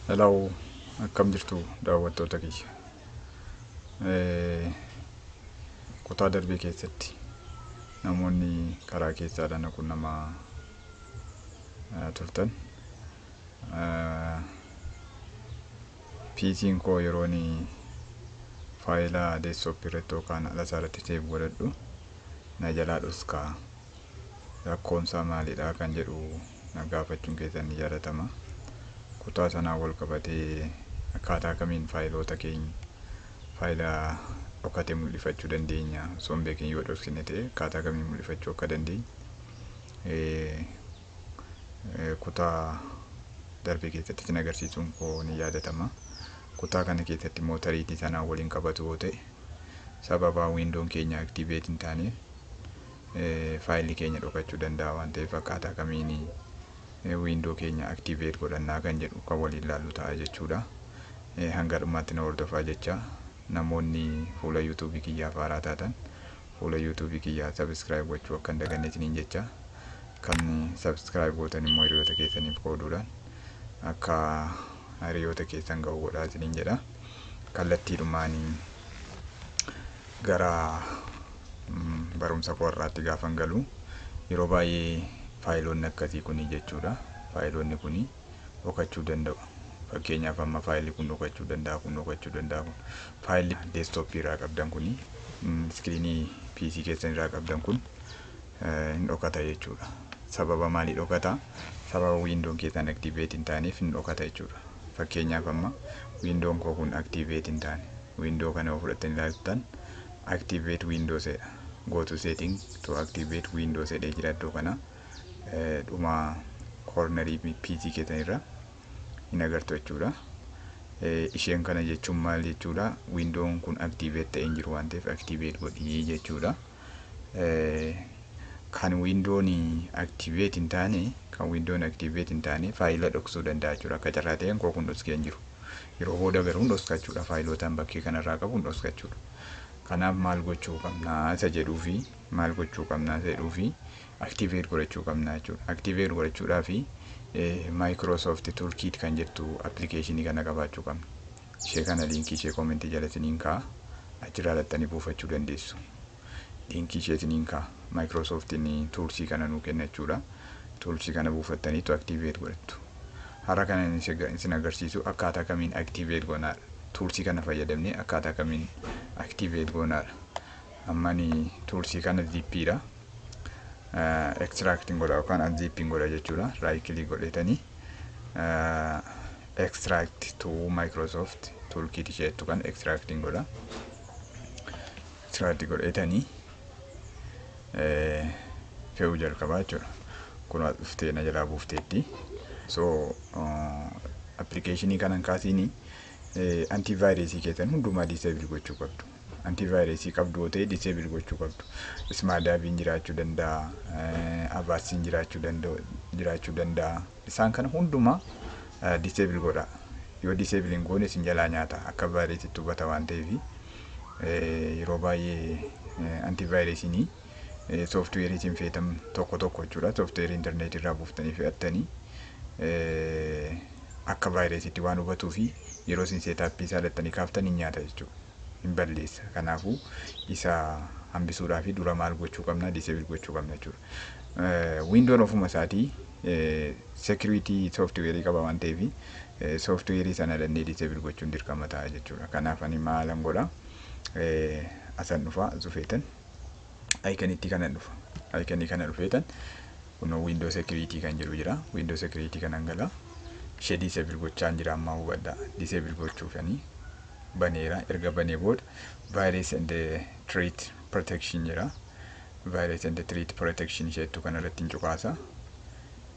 Hello, akkam jirtu daawwattoota kiyya? Kutaa darbee keessatti namoonni karaa keessaadhaan na qunnamaa turtan. PC'n koo yeroon faayila desktop irratti yookaan ala isaa irratti save godhadhu na jalaa dhoskaa, rakkoonsaa maalidha kan jedhu na gaafachuun keessan ni yaadatama. Kutaa sanaan wal qabatee akkaataa kamiin faayiloota keenya, faayila dhokate mul'ifachuu dandeenya, osoo hin beekin yoo dhoksine ta'e akkaataa kamiin mul'ifachuu akka dandeenyu kutaa darbe keessatti isin agarsiisuun koo ni yaadatama. Kutaa kana keessatti immoo tariitii sanaan waliin qabatu yoo ta'e, sababa Window'n keenya activate hin taaneef faayilli keenya dhokachuu danda'a waan ta'eef, akkaataa kamiin Window keenya activate godhannaa kan jedhu kan waliin ilaallu ta'a jechuudha. Hanga dhumaatti na hordofaa jecha, namoonni fuula YouTube'ii kiyyaaf haaraa taatan fuula YouTube'ii kiyyaa subscribe gochuu akka hin daganne isiniin jecha, kan subscribe gootan immoo hiriyoota keessaniif qooduudhaan akka hiriyoota keessan ga'u godhaa isiniin jedha. Kallattiidhumaanii gara barumsa koo irraatti gaafan galu, yeroo baay'ee faayiloonni akkasii kuni jechuudha. Faayiloonni kuni dhokachuu danda'u. Fakkeenyaaf, amma faayilli kun dhokachuu danda'a, kun dhokachuu danda'a. Kun faayilli desktop'ii irraa qabdan kuni, screen'ii PC keessan irraa qabdan kun hin dhokata jechuudha. Sababa maalii dhokata? Sababa Window'n keessan activate hin taaneef hin dhokata jechuudha. Fakkeenyaaf, amma Window'n koo kun activate hin taane. Window kana yoo fudhattanii ilaaltan, activate Windows jedha. "Go to setting to activate Windows" jedhee jira. Iddoo kana dhuma corner'ii PC keessan irra hin agartu jechuudha. Isheen kana jechuun maal jechuudha? Window'n kun activate ta'ee hin jiru waan ta'eef activate godhii jechuudha. Kan Window'n activate hin taane, kan Window'n activate hin taane faayila dhoksuu danda'a jechuudha. Akka carraa ta'een koo kun dhoksee hin jiru. Yeroo booda garuu hin dhoskachuudha. Faayilootaan bakkee kanarraa qabu hin dhoskachuudha. Kanaaf maal gochuu qabnaa isa jedhuu fi maal gochuu qabnaa isa jedhuu fi activate godhachuu qabnaa jechuudha. Activate godhachuudhaa fi Microsoft Toolkit kan jettu application'ii kana qabaachuu qabna. Ishee kana link'ii ishee comment'ii jala isiniin kaa'a. Achirraa dhattanii buufachuu dandeessu. Link'ii ishee isiniin kaa'a. Microsoft'n tools'ii kana nuu kenna jechuudha. Tools'ii kana buufattaniitu activate godhattu. Har'a kana isin agarsiisu akkaataa kamiin activate goonaadha. Tools'ii kana fayyadamnee akkaataa kamiin activate goonaadha. Ammani tools'ii kana zip'iidha. Extracting godha yookaan unzipping godha jechuudha. Right click godhetanii extract to Microsoft Toolkit isheettu kan extracting godha. Extract godhetanii fe'uu jalqabaa jechuudha. Kun dhuftee na jalaa buufteetti. So application'ii kanan kaasiini antivirus'ii keessan hundumaa disable gochuu qabdu. Antivirus'ii qabdu yoo ta'e disable gochuu qabdu. SmadaV'n jiraachuu danda'a, Avast'iin jiraachuu danda'a. Isaan kana hundumaa disable godha. Yoo disable hin goone isin jalaa nyaata. Akka virus'iitti hubata waan ta'eef, yeroo baay'ee antivirus'iin software'ii isin feetan tokko tokko jechuudha. Software'ii intarneetii irraa buuftanii fe'attanii akka virus'iitti waan hubatuu fi yeroo isin setup'ii isaa dhattanii kaaftan hin nyaata jechuudha. Hin balleessa. Kanaafuu isa hambisuudhaaf dura maal gochuu qabna? Disable gochuu qabna jechuudha. Window'n ofuma isaatii security software'ii qaba waan ta'eef, software'ii sana dhannee disable gochuun dirqama ta'a jechuudha. Kanaaf ani maalan godha? Asan dhufa, dhufeetan icon'itti kana dhufa. Icon'ii kana dhufeetan kunoo Window security kan jedhu jira. Window security kanan gala. Ishee disable gochaan jira ammaa, hubadhaa. Disable gochuufanii baneera. Erga banee booda virus and threat protection jira. Virus and threat protection isheettu kanarratti hin cuqaasa.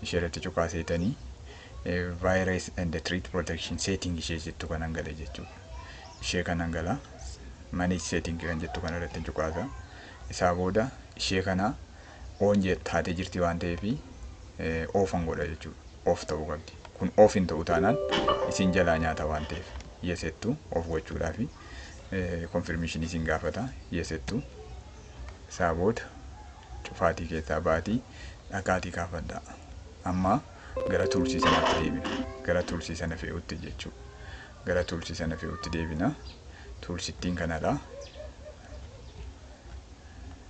Ishee irratti cuqaaseetanii virus and threat protection setting ishee jettu kanan gala jechuudha. Ishee kanan gala. Manage setting kan jettu kanarratti hin cuqaasa. Isaa booda ishee kana on taatee jirti waan ta'eef off'an godha jechuudha. Off ta'uu qabdi. Kun off hin ta'u taanaan isin jalaa nyaata waan ta'eef, yes'ettu off gochuudhaafi confirmation isin gaafata, yes'ettu. Isaa booda cufaatii keessaa baatii dhagaatii kaafadha. Amma Gara toolsii sanaatti deebina. Gara toolsii sana fe'utti jechuudha. Gara toolsii sana fe'utti deebina. Toolsittiin kanadha.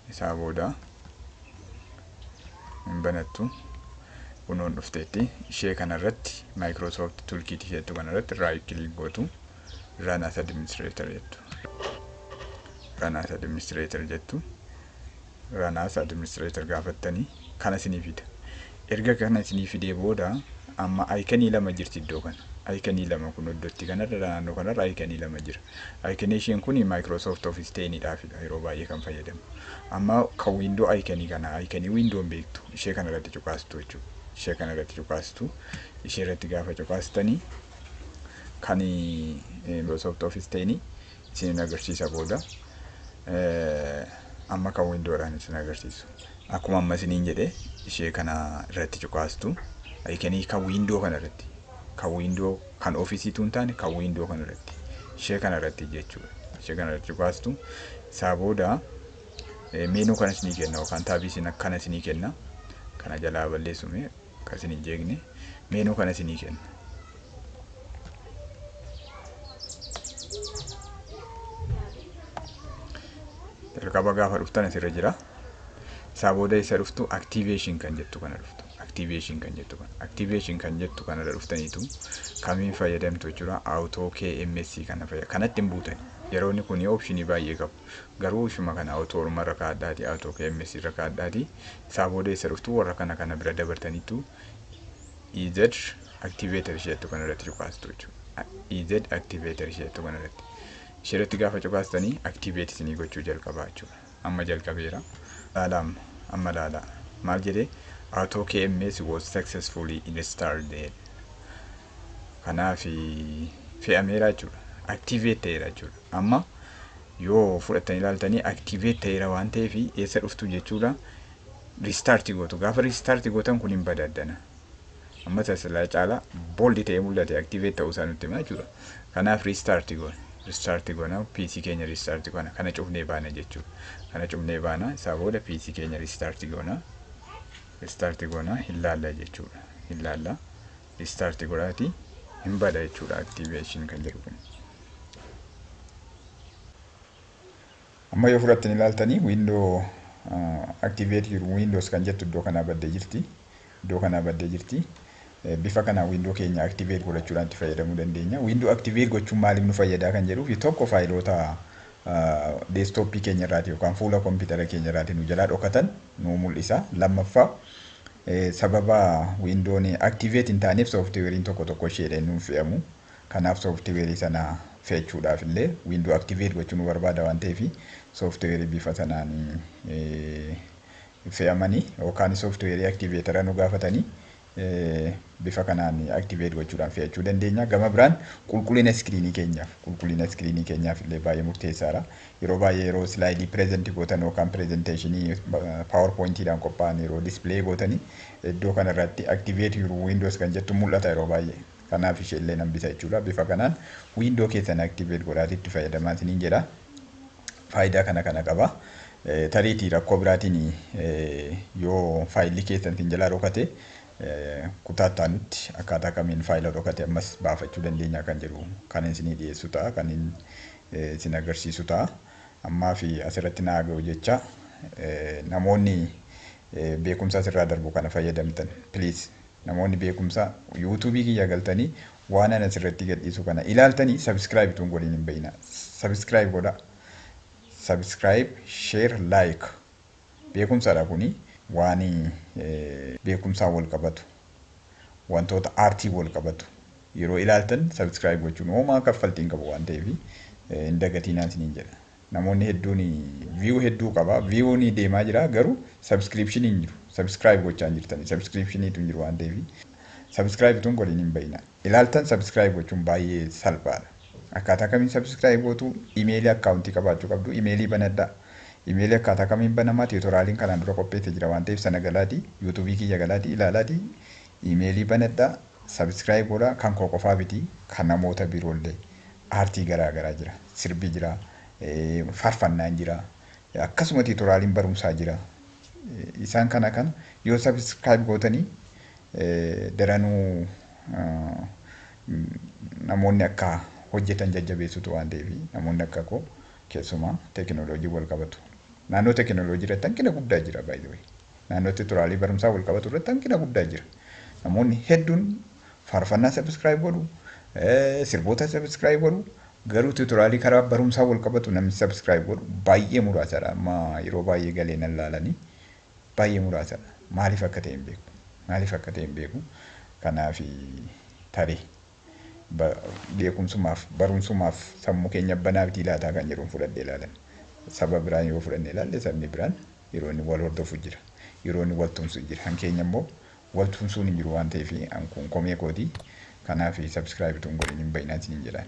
Isaa booda hin banattu. Kunoon dhufteetti ishee kanarratti, Microsoft Toolkit isheettu kanarratti right click gootu, Run as administrator jettu. Run as administrator jettu. Run as administrator gaafattanii kana isinii fida. Erga kana isinii fidee booda amma iconii lama jirti iddoo kana. Iconii lama kun iddootti kanarra, naannoo kanarra iconii lama jira. Iconii isheen kun Microsoft Office 10dhaafidha yeroo baay'ee kan fayyadamu. Amma kan Window iconii kana, iconii Windown beektu, ishee kanarratti cuqaastu jechuudha. Ishee kanarratti cuqaastu. Ishee irratti gaafa cuqaastanii kan Microsoft Office 10 isin agarsiisa booda. Amma kan Windowdhaan isin agarsiisu. Akkuma amma isiniin jedhe, ishee kana irratti cuqaastu. Iconii kan Window kana irratti. Kan Window, kan Office hin taane, kan Window kana irratti. Ishee kana irratti jechuudha. Ishee kana irratti cuqaastu. Isaa booda menu kana isinii kenna yookaan tabii isin akkana isinii kenna. Kana jalaa balleessume akka isin hin jeeqne, menu kana isinii kenna. Jalqaba gaafa dhuftan asirra jira. Isaa booda isa dhuftu, activation kan jettu kana dhuftu. Activation kan jettu kana. Activation kan jettu kanarra dhuftaniitu kamiin fayyadamtu jechuudha. Auto KMS kana fayyadamu. Kanatti hin buutani. Yeroo inni kun optionii baay'ee qabu. Garuu ishuma kana auto irra kaa'adhaati, auto KMS irra kaa'adhaati. Isaa booda isa dhuftu, warra kana kana bira dabartaniitu EZ activator isheettu kana irratti cuqaastu jechuudha. EZ activator isheettu kana irratti. Ishee irratti gaafa cuqaastanii activate isinii gochuu jalqabaa jechuudha. Amma jalqabeera. Laalaa, amma amma laalaa. Maal jedhee? Auto KMS was successfully installed. Kanaaf fe'ameera jechuudha. Activate ta'eera jechuudha. Amma yoo fudhattanii ilaaltanii activate ta'eera waan ta'eef eessa dhuftu jechuudha? Restart gootu. Gaafa restart gootan kun hin badaddana. Amma tasilaa caalaa bold ta'ee mul'ate, activate ta'uu isaa nutti hima jechuudha. Kanaaf restart goona. Restart goona, PC keenya restart goona. Kana cufnee baana jechuudha. Kana cufnee baana. Isaa booda PC keenya restart goona. Restart goona, hin laalla jechuudha. Hin laalla. Restart godhaati hin bada jechuudha activation kan jedhu kun. Amma yoo fudhattanii ilaaltanii Window activate jiru, Windows kan jettu iddoo kanaa baddee jirti. Iddoo kanaa baddee jirti. Bifa kanaan Window keenya activate godhachuudhaan itti fayyadamuu dandeenya. Window activate gochuun maaliif nu fayyadaa kan jedhuuf, tokko, faayiloota desktopii keenya irraati yookaan fuula kompiitara keenya irraati nu jalaa dhokatan nu mul'isa. Lammaffaa, sababa Windown activate hin taaneef sooftiweeriin tokko tokko isheedhaan nuuf fe'amu. Kanaaf sooftiweerii sana fe'achuudhaaf illee Window activate gochuu nu barbaada waan ta'eef, sooftiweerii bifa sanaan fe'amanii yookaan sooftiweerii activator nu gaafatanii bifa kanaan activate gochuudhaan fe'achuu dandeenya. Gama biraan qulqullina screenii keenyaaf illee baay'ee murteessaadha. Yeroo baay'ee yeroo slideii present gootan yookaan presentationii PowerPointiidhaan qophaa'an yeroo display gootanii iddoo kanarratti activate your Windows kan jettu mul'ata yeroo baay'ee. Kanaaf ishee illee nan bita jechuudha. Bifa kanaan Window keessan activate godhaati itti fayyadamaa isiniin jedha. Faayidaa kana kana qaba. Tariitii rakkoo biraatiin yoo faayilli keessan isin jalaa dhokate, kutaa itti akkaataa kamiin faayila dhokate ammas baafachuu dandeenya kan jedhu kan isinii dhiyeessu ta'a, kan isin agarsiisu ta'a. Ammaa fi asirratti naa ga'u jecha, namoonni beekumsa asirraa darbu kana fayyadamtan, please, namoonni beekumsa YouTubeii kiyya galtanii waan ana asirratti gadhiisu kana ilaaltanii subscribe tun godhin hin bayina. Subscribe godha. Subscribe, share, like. Beekumsadha kuni, waan beekumsaan wal qabatu, wantoota aartii wal qabatu yeroo ilaaltan subscribe gochuun homaa kaffaltii hin qabu waan ta'eef hin dagatinaa isiniin jedha. Namoonni hedduun view hedduu qaba. Viewun deemaa jira, garuu subscriptionii hin jiru. Subscribe gochaa hin jirtani. Subscriptioniitu hin jiru waan ta'eef subscribe tun godhin hin bayina. Ilaaltan subscribe gochuun baay'ee salphaadha. Akkaataa kamiin subscribe gootu? Emailii accountii qabaachuu qabdu. Emailii banadhaa. Emailii akkaataa kamiin banamaa, tutorialiin kanaan dura qopheessee jira waan ta'eef sana galaatii, YouTubeii kiyya galaatii ilaalaatii emailii banadhaa, subscribe godhaa. Kan koo qofaa miti, kan namoota biroollee aartii garaa garaa jira, sirbi jira, faarfannaan jira, akkasuma tutorialiin barumsaa jira. Isaan kana kan yoo subscribe gootanii Daranuu namoonni akka hojjetan jajjabeessutu waan ta'eef, namoonni akka koo keessumaa teekinooloojii wal qabatu. Naannoo teekinooloojii irratti hanqina guddaa jira, by the way. Naannoo tutorialii barumsaa wal qabatu irratti hanqina guddaa jira. Namoonni hedduun faarfannaa subscribe godhu, sirboota subscribe godhu, garuu tutorialii karaa barumsaa wal qabatu namni subscribe godhu baay'ee muraasadha. Amma yeroo baay'ee galee nan laalanii baay'ee muraasadha. Maaliif akka ta'e hin beeku. Maaliif akka ta'e hin beeku. Kanaaf tarii beekumsumaaf, barumsumaaf sammuu keenya banaaf laataa kan jedhuun fudhadhee ilaalan. Saba biraan yoo fudhannee ilaalle, sabni biraan yeroo inni wal hordofu jira. Yeroo inni wal tumsu jira. Han keenya immoo wal tumsuun hin jiru waan ta'eef, kun komee kooti. Kanaaf subscribe tun godhin hin bayinaa isiniin jedhaan.